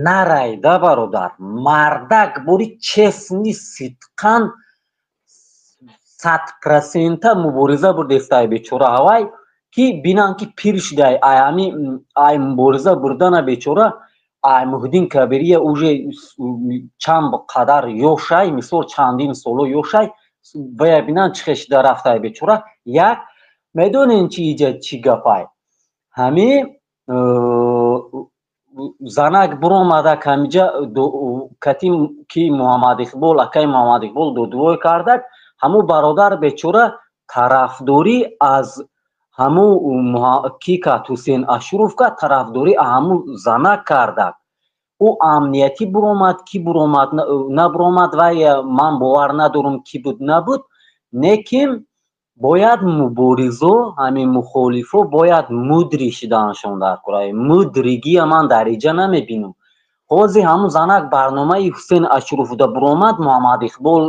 Нарайда, бародар, мардак бори честный, сидқан, 100% мубориза бурдестай. Бечора ҳавай ки бинан, ки пир шудай, ай ҳами ай мубориза бурдана. Бечора ай Муҳиддин Кабирия уже чанд қадар ёшай, мисол, чандин соло ёшай, вая бинан, чӣ хел шида рафтай бечора. Як медонен, чи иҷа чӣ гапай? Ҳами занак буромадак, ҳамиҷа кати ки Муҳаммад Иқбол, акаи Муҳаммад Иқбол додувой кардак. Ҳамун бародар бечора тарафдорӣ аз ҳамун ки кард, Ҳусен Ашуров кард, тарафдорӣ ҳамун занак кардак. Ӯ амниятӣ буромад, ки буромад, набуромад, вай ман бовар надорам, ки буд, набуд. Лекин бояд муборизо, ҳамин мухолифо бояд мудрый шидааншон дар кораи. Мудрый гия ман дар иҷа намебинам. Ҳозир ҳамун занак барномаи Ҳусен Ашуровда буромад, Муҳаммад Иқбол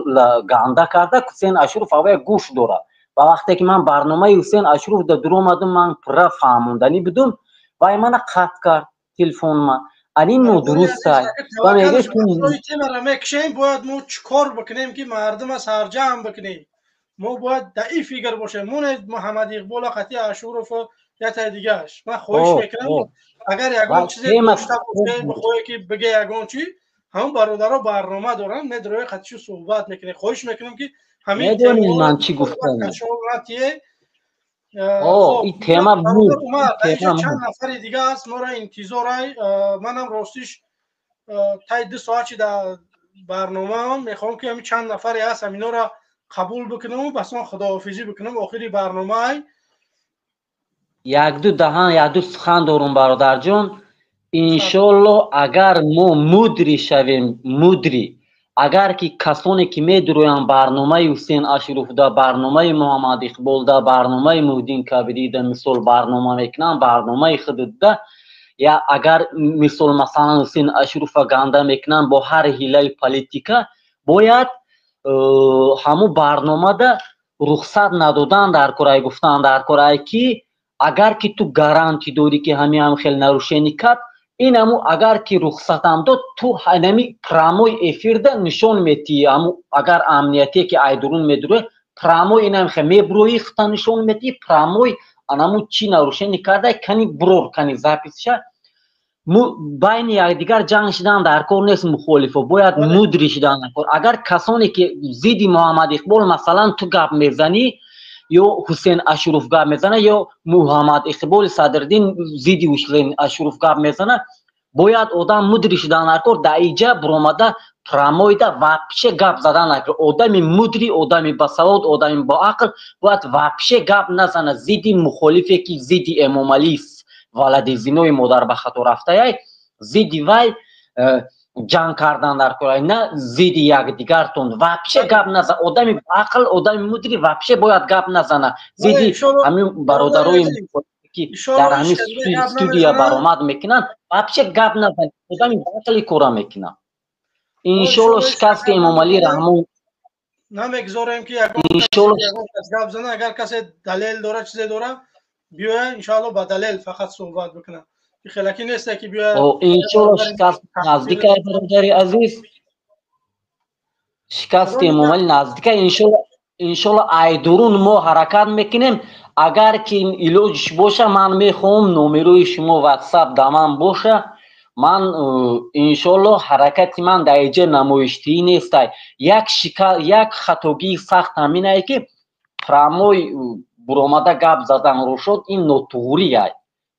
ганда карда. Ҳусен Ашуров авая гӯш дорад. Ва вақте ки ман барномаи Ҳусен Ашуровда дуромадум, ман пурра фаҳмонданӣ будум, вай мана қатъ кард телефонма. Ан ин нодурустай ва Темара мекушем. Бояд мо чӣ кор бикунем, ки мардума сарҷамъ бикунем? Мо бояд даи фигр бошем. Мо Муҳаммад Иқбола қатъи Ашуров ятаи дигааш. Ман хоҳиш мекунам, агар ягон чизе дошта боше, бихоҳе ки биге ягон чи, ҳамон бародаро барнома доранд, медрои қатъишу суҳбат мекунем. Хоҳиш мекунам, ки ҳамин ман чӣ гуфтам. Тема. Чанд нафари дига аст, моро интизорай. Манам ростиш таи 2 соат чи дар барномаам мехоҳам, ки ҳамин чанд нафаре ҳаст, ҳаминора қабул бикунам, басон худоҳофизӣ бикунам. Охири барномаай. Якду даҳан, якду сухан дорум, бародарҷон. Иншолло, агар мо мудрый шавем, мудрый, агар ки касоне ки медурӯянд барномаи Ҳусен Ашуровда, барномаи Муҳаммад Иқболда, барномаи Муҳиддин Кабирида, мисол, барнома мекунанд, барномаи худда я агар, мисол, масалан, Ҳусен Ашурова ганда мекунанд бо ҳар ҳилаи политика, бояд ҳамун барномада рухсат надодан дар корай, гуфтан дар корай, ки агар ки ту гарантӣ дорӣ, ки ҳамин хел нарушение кард, инаму агар ки рухсатам дод, ту ҳанами прямой эфирда нишон метиҳӣ. Аму агар амниятие ки айдурун медурӯ, прямой инам хе мебуроӣ, хита нишон метиҳӣ прямой, анаму чӣ нарушение карда, кани бурор, кани запись ша. Байни якдигар ҷанг шидан дар кор нест. Мухолифо бояд мудрый шидан дар кор. Агар касоне ки зидди Муҳаммад Иқбол, масалан, ту гап мезанӣ ё Ҳусен Ашуров гап мезана, ё Муҳаммад Иқболи Садриддин зидди Ҳусен Ашуров гап мезана, бояд одам мудрый шидан дар кор. Дар иҷа буромада прямой да вообще гап задан накор. Одами мудрый, одами басавод, одами боақл бояд вообще гап назана зидди мухолифе, ки зидди Эмомалӣ валади зинои модар ба хато рафтаяй, зидди вай ҷанг кардан дар кор, на зидди якдигартон вообще гап назан. Одами боақл, одами мудрый вообще бояд гап назана зидди ҳамин бародарои, ки дар ҳамин студия баромад мекунанд, вообще гап назан. Одами боақли кора мекунад. Иншолло, шикасти Эмомалӣ Раҳмон. Намегзорем, ки ягон гап зана. Агар касе далел дора, чизе дора, биёя, иншоалло, ба далел фақат суҳбат бикунам. Хелаки несте, ки биёя. Иншолло, шикаст наздикай, бародари азиз, шикасти Эмомалӣ наздикай, иншолло. Иншолло, айдурун мо ҳаракат мекунем. Агар ки илоҷиш боша, ман мехоҳам номерои шумо Ватсап да ман боша. Ман иншолло, ҳаракати ман дар иҷа намоиштиҳӣ нестай. Як як хатогии сахт ҳаминае, ки прямой буромада гап задан рӯшод, ин нотуғрияй.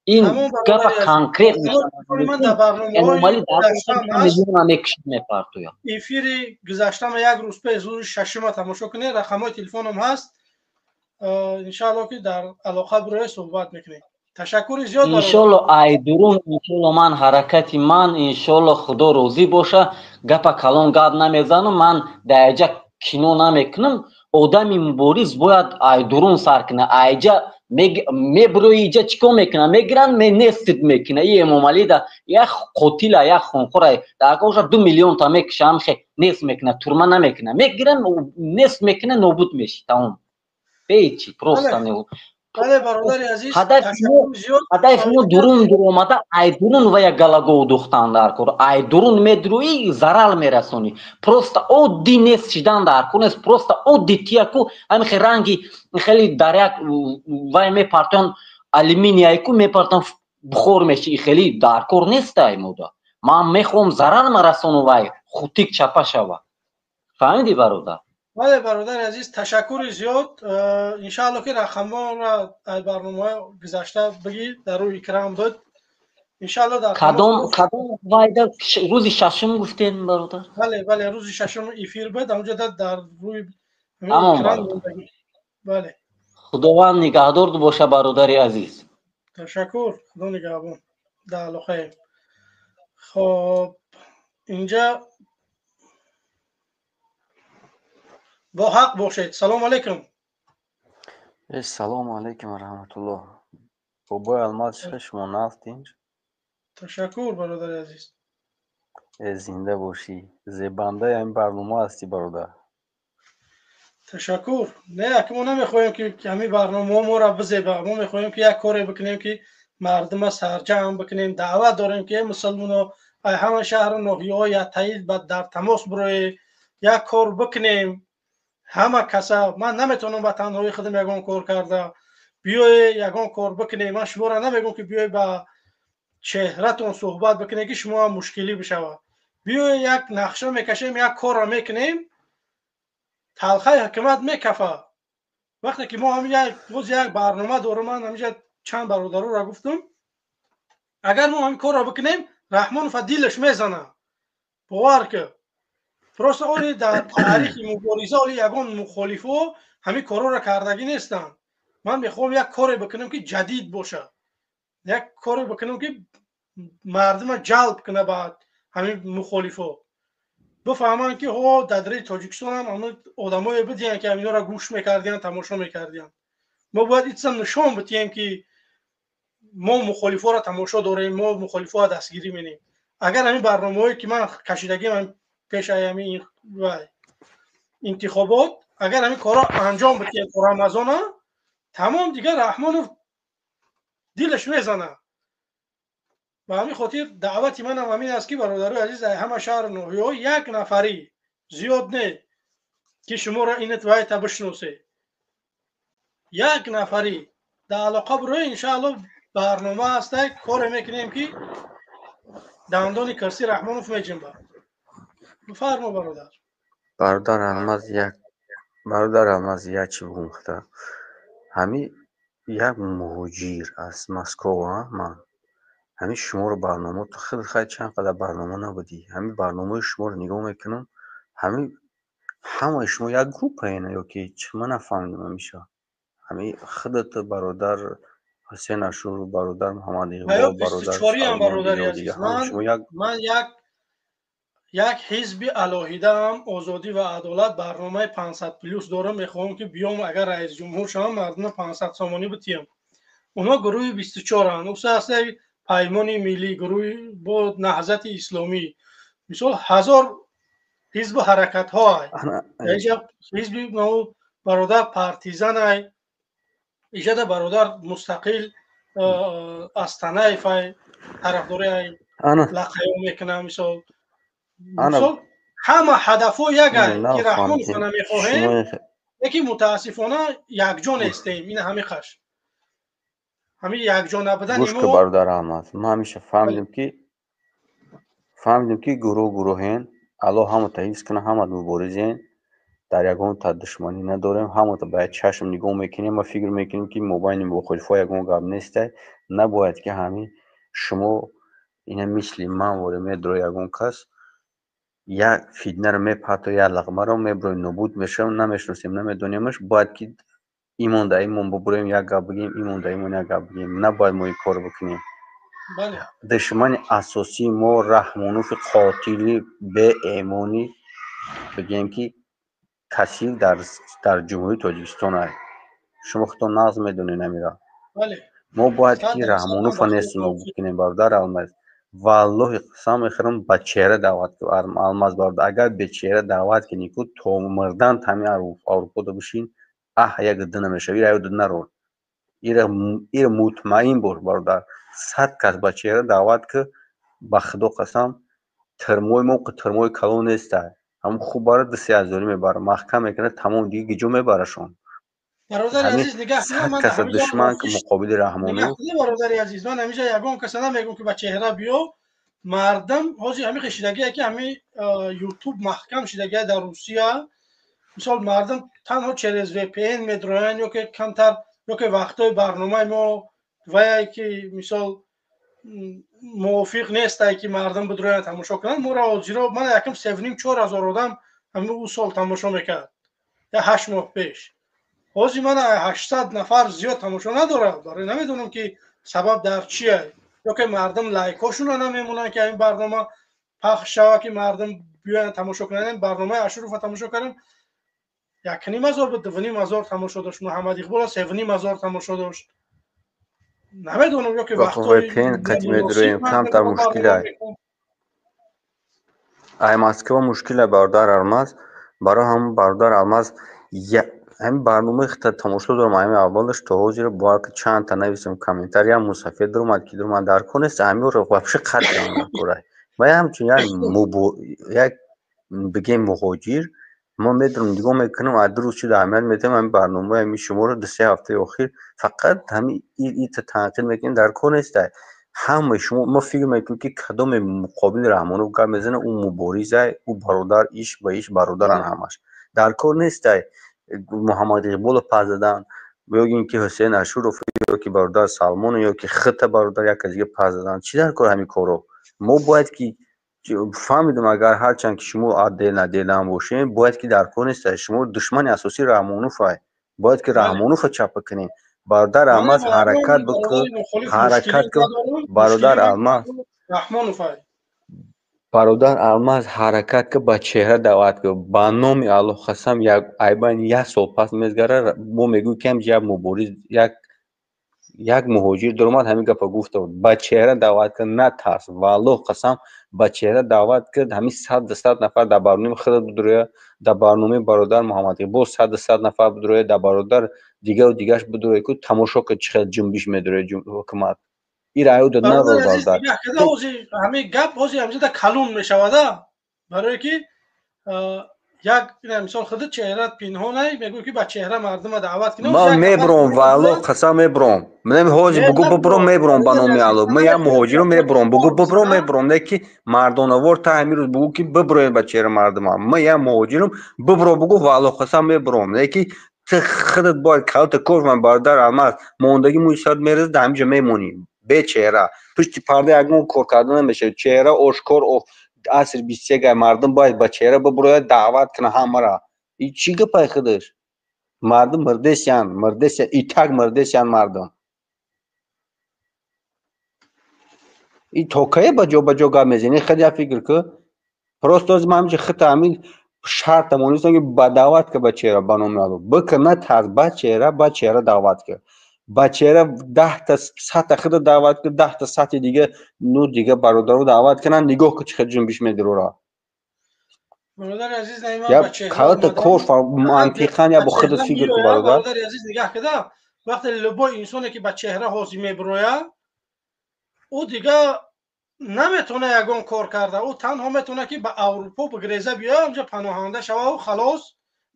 Ин гапа конкрет Эмомалӣ миллиона мекушад, мепартояд. Эфири гузаштама, як рӯз пеш, рӯзи шашума тамошо кунед, рақамҳои телефоном ҳаст. Иншаалло, ки дар алоқа бироя, суҳбат мекунем. Ташаккури зиёд. Иншолло, айдурун, иншолло, ман ҳаракати ман, иншолло, Худо розӣ боша. Гапа калон гап намезанам, ман дар иҷа кино намекунам. Одами мубориз бояд айдурун сар кунад. Айҷа мебурои, иҷа чӣ кор мекунад? Мегиранд, нестид мекуна. И Эмомалида як қотила, як хунхӯра дар 2 миллионта мекушам, хе нест мекуна, турма намекуна, мегиранд, нест мекуна, нобуд меши, тамом, ҳечи, просто. Бале, бародари азиз, ҳадафи мо дурун дуромада, ай дурун ва як галагов духтан дар кор. Ай дурун медурӯӣ, зарар мерасонӣ. Просто оддӣ нест шидан дар кор нест, просто оддӣ тияку ҳамин хел ранги хеле дар як вай мепартон, алюминияйку мепартон, бухор меши, хеле дар кор нестай мода. Ман мехоҳам зарар марасону, вай хутик чапа шава. Фаҳмидӣ, бародар? Бале, бародари азиз, ташаккури зиёд. Иншаалло, ки рақамҳоро аз барномаҳои гузашта бигир, дар рӯи экран буд. Иншаалло, дар Кадом вайда рӯзи шашум гуфтен, бародар? Бале, рӯзи шашум эфир буд, ҳамҷода дар рӯи экран. Бале. Худованд нигаҳдор боша, бародари азиз. Ташаккур, худо нигаҳбон, дар алоқаем. Хоб, инҷа бо ҳақ бошед. Салому алайкум. Салому алайкум ва раҳматуллоҳ, бобои Алмаз, шумо нафтин? Ташаккур, бародари азиз. Зинда бошӣ, зебандаи ҳамин барнома ҳастӣ, бародар. Ташаккур. Не, аки мо намехоҳем, ки ҳамин барномаҳо моро бизеба. Мо мехоҳем, ки як коре бикунем, ки мардума сарҷамъ бикунем. Даъват дорем, ки мусулмоно ай ҳама шаҳру ноҳияҳо яктаид дар тамос бироед, як кор бикунем ҳама каса. Ман наметавонам ба танҳои худам ягон кор карда. Биёе, ягон кор бикунем. Ман шуморо намегӯм, ки биёе, ба чеҳратон суҳбат бикунем, ки шумо ҳам мушкилӣ бишавад. Биёе, як нақша мекашем, як корро мекунем, талхаи ҳукумат мекафа. Вақте ки мо ҳамин як боз як барнома дорам, ман ҳаминҷа чанд бародароро гуфтам, агар мо ҳамин корро бикунем, Раҳмонова дилаш мезана, бовар ки. Просто оли дар таърихи мубориза оли ягон мухолифо ҳамин корҳоро кардагӣ нестанд. Ман мехоҳам як коре бикунам, ки ҷадид бошад, як коре бикунам, ки мардума ҷалб куна ба ҳамин мухолифо, бифаҳманд, ки ҳо дар дари Тоҷикистон ҳам ҳамин одамое бидиҳанд, ки ҳаминҳоро гӯш мекардиянд, тамошо мекардиянд. Мо бояд итса нишон бидиҳем, ки мо мухолифоро тамошо дорем, мо мухолифоро дастгирӣ менем. Агар ҳамин барномаҳое, ки ман кашидагим пешаи ҳамин интихобот, агар ҳамин корро анҷом бидиҳем то Рамазона, тамом, дигар Раҳмонов дилаш мезана. Ба ҳамин хотир даъвати манам ҳамин аст, ки бародарои азиз, ай ҳама шаҳру ноҳияҳо як нафарӣ, зиёд не, ки шуморо инат вайта бишносе, як нафарӣ дар алоқа бирои. Иншаалло, барнома ҳастай, коре мекунем, ки дандони кирси Раҳмонов меҷунба. Бифармо, бародар. Бародар Алмаз, як бародар Алмаз, як чӣ бугум хата. Ҳами як муҳоҷир аз Москова ман ҳамин шуморо барнома хеле хай чанд қадар барнома набудӣ, ҳамин барномаи шуморо нигоҳ мекунам, ҳамин ҳамаи шумо як группаена ё ки чӣ? Ман нафаҳмидам ҳамиша. Ҳамин худат, бародар Ҳусен Ашур, бародар Муҳаммад Иқбол, бародар Ман як ҳизби алоҳидаам, «Озодӣ ва адолат», барномаи 500 плюс дорам. Мехоҳам, ки биём, агар раисҷумҳур шавам, мардума 500 сомонӣ битиям. Онҳо гурӯҳи 24-анд, уса ҳаста «Паймони миллӣ», гурӯҳи бо «Наҳзати исломӣ», мисол, ҳазор ҳизбу ҳаракатҳо. Ҳизби бародар «Партизанай», иҷада бародар мустақил Астанаевай, тарафдори лақаё мекунам. Мисол, ҳама ҳадафҳо ягай, ки Раҳмонова намехоҳем, лекин мутаассифона якҷо нестем. Ин ҳамиқаш ҳамин якҷо набудани. Гӯш ку, бародар Аҳмад, ман ҳамеша фаҳмидем, ки гурӯҳ гурӯҳен. Аллоҳ ҳамата ҳифз кунад, ҳамат муборизен, дар ягонта душманӣ надорем, ҳамата ба як чашм нигоҳ мекунем ва фикр мекунем, ки мобайни мухолифҳо ягон гап нестай. Набояд, ки ҳамин шумо ина мисли ман воре медро, ягон кас як фитнаро мепартояд, як лағмаро меброем, нобуд мешавем, намешиносем, намедонемаш. Бояд ки имон дар имон бубуроем, як гап бигем, имон дар имон як гап бигем. Набояд мо ин корро бикунем. Душмани асосии мо Раҳмонуфи қотили беэмонӣ, бигем, ки касил дар Ҷумҳурии Тоҷикистон ай. Шумо худтон нағз медонед амира. Мо бояд ки Раҳмонуфа несту нобуд кунем, бародар Алмаз. Валлоҳи, қасам мехӯрам, ба чеҳра даъват ку, Алмаз бародар. Агар бечеҳра даъват кунӣ ку, то мурдан тами Аврупода бишин, аҳ, як ду намешавӣ, раё ду нарор. Ира мутмаин бош, бародар. 100 кас ба чеҳра даъват ки, ба худо қасам, тирмои мо тирмои калон нестай. Ҳамун хуб бара 2-3 ҳазорӣ мебара, маҳкам мекунад, тамом, дига гиҷо мебарашон. Бародари азиз, нигаҳ кунед, ман каса душман ки муқобили Раҳмонов. Бародари азиз, ман ҳамиҷа ягон каса намегӯм, ки ба чеҳра биё. Мардам ҳозир ҳамин шидагие, ки ҳамин ютуб маҳкам шидагие дар Русия. Мисол, мардам танҳо через VPN медроянд ё ки камтар, ё ки вақтҳои барномаи мо вае ки, мисол, мувофиқ нестай, ки мардам бидроянд, тамошо кунанд моро. Ҳозиро ман якам 3,5-4 ҳазор одам ҳамин ӯ сол тамошо мекард, я 8 моҳ пеш. Ҳозир ман 800 нафар зиёд тамошо надорам. Барои намедонам, ки сабаб дар чие, ё ки мардум лайкҳошонро намемонанд, ки ҳамин барнома пахш шава, ки мардум биёянд, тамошо кунанд. Барномаи Ашуруфа тамошо кардам, 1,5 ҳазор буд, 2,5 ҳазор тамошо дошт. Муҳаммад Иқбола 3,5 ҳазор тамошо дошт. Намедонам, ё ки VPN қати медроем, камтар мушкилай. Ай Москва мушкилай, бародар Алмаз. Барои ҳамн, бародар Алмаз, ҳамин барномаи хита тамошо дорам, ҳамин аввалаш то ҳозир бояд чандта нависам комментарий. Мусафир дуромад, ки дуромад, дар кор нест, ҳаминро вообще қатъ кардам. Ва ҳамчун як бигем муҳоҷир, мо медонам, нигоҳ мекунам, аз 2 рӯз шуда аҳамият медиҳам ҳамин барномаи ҳамин шуморо. 2-3 ҳафтаи охир фақат ҳамин ита танқид мекунем, дар кор нестай. Ҳамаи шумо, мо фикр мекунем, ки кадоме муқобили Раҳмонов гап мезанад, ӯ муборизай, ӯ бародар, иш ба иш бародаранд ҳамаш. Дар кор нестай Муҳаммад Иқболо пас задан, ё ин ки Ҳусейн Ашуров, ё ки бародар Салмоно, ё ки хита бародар як кас дига пас задан. Чӣ дар кор ҳамин корро? Мо бояд ки фаҳмидем, агар ҳарчанд ки шумо отдельно отдельно бошем, бояд ки дар кор нестай. Шумо душмани асосии Раҳмоновай, бояд ки Раҳмонова чапа кунем. Бародар Алмаз, ҳаракат бикун, ҳаракат кун, бародар Алмаз. Бародар Алмаз, ҳаракат ки, ба чеҳра даъват кун. Ба номи Аллоҳ қасам, як айбан як сол пас мезгара, мо мегӯем, ки ҳамҷа як мубориз, як муҳоҷир даромад, ҳамин гапа гуфта буд. Ба чеҳра даъват кун, натарс, ва Аллоҳ қасам, ба чеҳра даъват кард. Ҳамин 100-100 нафар дар барномаи худат бидроя, дар барномаи бародар Муҳаммад боз 100-100 нафар бидроя, дар бародар дигару дигараш бидроя ку, тамошо кун, чӣ хел ҷунбиш медроя ҳукумат. Ира аюда наро, бародар. Ҳамин гап ҳозир ҳамҷода калон мешавада, барое ки як мисол, худат чеҳрат пинҳонай, мегӯй, ки ба чеҳра мардума даъват кунем. Ман мебуром, ва Аллоҳ қасам, мебуром. Ҳозир бугӯ, бубуром, мебуром. Ба номи Аллоҳ, ман як муҳоҷиро мебуром. Бугӯ, бубуром, мебуром. Не ки мардонавор та ҳамин рӯз бугӯ, ки бибуроед ба чеҳра мардума. Ман як муҳоҷирам, бубуро, бугӯ, ва Аллоҳ қасам, мебуром. Не ки ту худат бояд калта кор ман, бародар Алмаз, мондагӣ мӯи сарат мерезад, дар ҳаминҷо мемонӣ бечеҳра, пушти парда ягон кор карда намешавад. Чеҳра ошкор, асри 21 мардум бояд ба чеҳра бибурояд, даъват кунад ҳамара. И чӣ гапай худаш? Мардум мирдесян, мирдесян, и так мирдесян мардум. И то кае ба ҷо ба ҷо гап мезанӣ? Худ як фикр ку. Просто ҳозир ман ҳаминҷа хита ҳамин шарта монистам, ки ба даъват ка ба чеҳра, ба номи Аллоҳ бикун, натарс, ба чеҳра, ба чеҳра даъват ка, ба чеҳра. 10-та, 100-та худа даъват кун, 10-та, 100-и дига, ну, дига бародаро даъват кунанд, нигоҳ ку, чӣ хел ҷунбиш медирора. Бародари азиз, калата кор мантиқан, я бо худат фикр ку, бародар. Бародари азиз, нигаҳ када, вақте любой инсоне ки ба чеҳра ҳозир мебирояд, ӯ дига наметавона ягон кор карда. Ӯ танҳо метавона, ки ба Аврупо бигреза, биёя, онҷа паноҳанда шававу халос.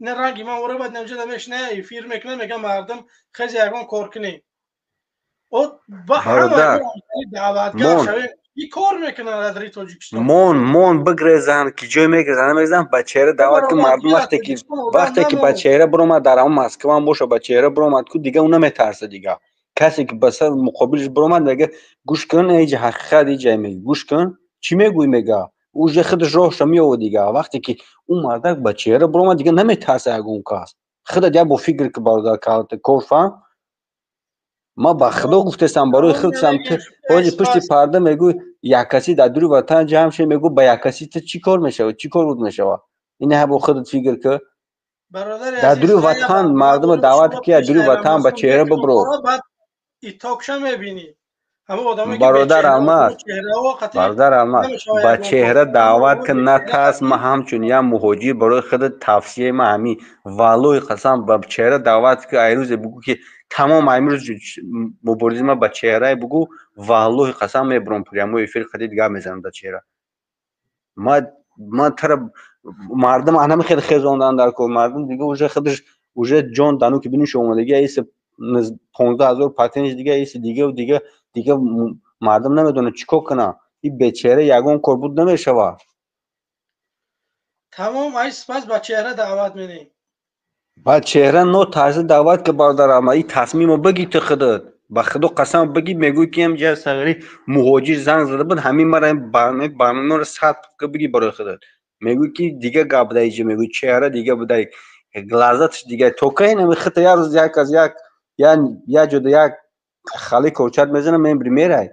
Не ранги ман ора бад намҷа намешина, эфир мекунад, мега мардум хези ягон кор кунем. Ӯ ба ҳама даъватгар шавем, и кор мекунад дар Тоҷикистон. Мон бигрезанд, ки ҷой мегрезанд, намегрезанд, ба чеҳра даъват ки мардум. Вақте ки ба чеҳра биромад, дар ҳамон Москваам боша, ба чеҳра биромад ку, дига ӯ наметарса. Дига касе ки ба сар муқобилаш биромад, мега: «Гӯш кун, иҷа ҳақиқат иҷа меги, гӯш кун, чӣ мегӯӣ?» Мега, уже худаш роҳша меёвад. Дига вақте ки ӯ мардак ба чеҳра биромад, дига наметарса ягон кас. Худат як бо фикр ки, бародар, кор фаҳм. Ман ба худо гуфтестам, барои худсам. Ҳоҷи пушти парда мегӯй, яккасӣ дар дури ватан ҷамъ шед, мегӯ, ба яккасӣ ту чӣ кор мешавад, чӣ кор буд мешавад? Ина бо худат фикр ки, дар дури ватан мардума даъват ки, аз дури ватан ба чеҳра бибро. Итогша мебинӣ. Бародар Алмаз, бародар Алмаз, ба чеҳра даъват кун, натарс. Ман ҳамчун як муҳоҷир барои худат тавсияи ман ҳамин. Валлоҳи қасам, ба чеҳра даъват ки, айрӯзе бугӯ, ки тамом, имрӯз мубориза ман ба чеҳрае бугӯ. Валлоҳи қасам, мебурам, прямой эфир қадид гап мезанам дар чеҳра. Ман тара мардум анами хеле хезондан дар кор. Мардум дига уже худаш уже ҷон дану ки биниш омадагӣ, иси 15 000 патенш дига, иси дига, дига, дига мардум намедонад чӣ кор кунад. И бечеҳра ягон кор буд намешавад. Тамом, ай пас ба чеҳра даъват менем. Ба чеҳра нотарси даъват ки, бародар Аҳмад, и тасмимо бигӣ ту худат. Ба худо қасам, бигӣ, мегӯӣ, ки ҳамҷа сағири муҳоҷир занг зада буд, ҳамин мара барномаро сад бигӣ барои худат. Мегӯӣ, ки дига гап буда иҷа, мегӯӣ, чеҳра дига буда, лаззатш дига. То кай нами хита як рӯз як аз як як ҷода як хали корчат мезанам, мебри, мерай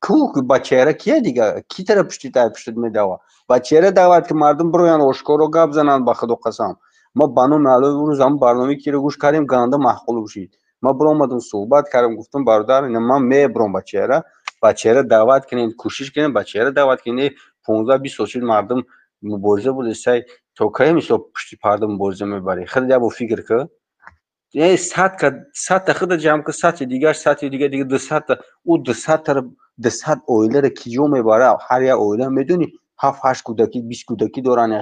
ку. Ба чеҳра кия дига, ки тара пушти тай пуштит медава? Ба чеҳра даъват ки, мардум бироянд, ошкоро гап зананд. Ба худо қасам, ма ба номи Аллои рӯз ҳам барномаи киро гӯш кардем, ганда маъқул бошид. Ман биромадам, суҳбат кардам, гуфтам: «Бародар, ман мебурам ба чеҳра, ба чеҳра даъват кунед, кӯшиш кунед, ба чеҳра даъват кунед». 15-20 сол шуд, мардум мубориза бурда сай, то кай мисол пушти парда мубориза мебарӣ? Худ як бор фикр кун. 100 садта худа ҷамъ кун, 100-ти дигар, 100-ти дига, дига 200-та, ӯ 200-тара, 200 оиларо ки ҷо мебара? Ҳар як оила, медонӣ, ҳафт, ҳашт кӯдакӣ, 20 кӯдакӣ доранд.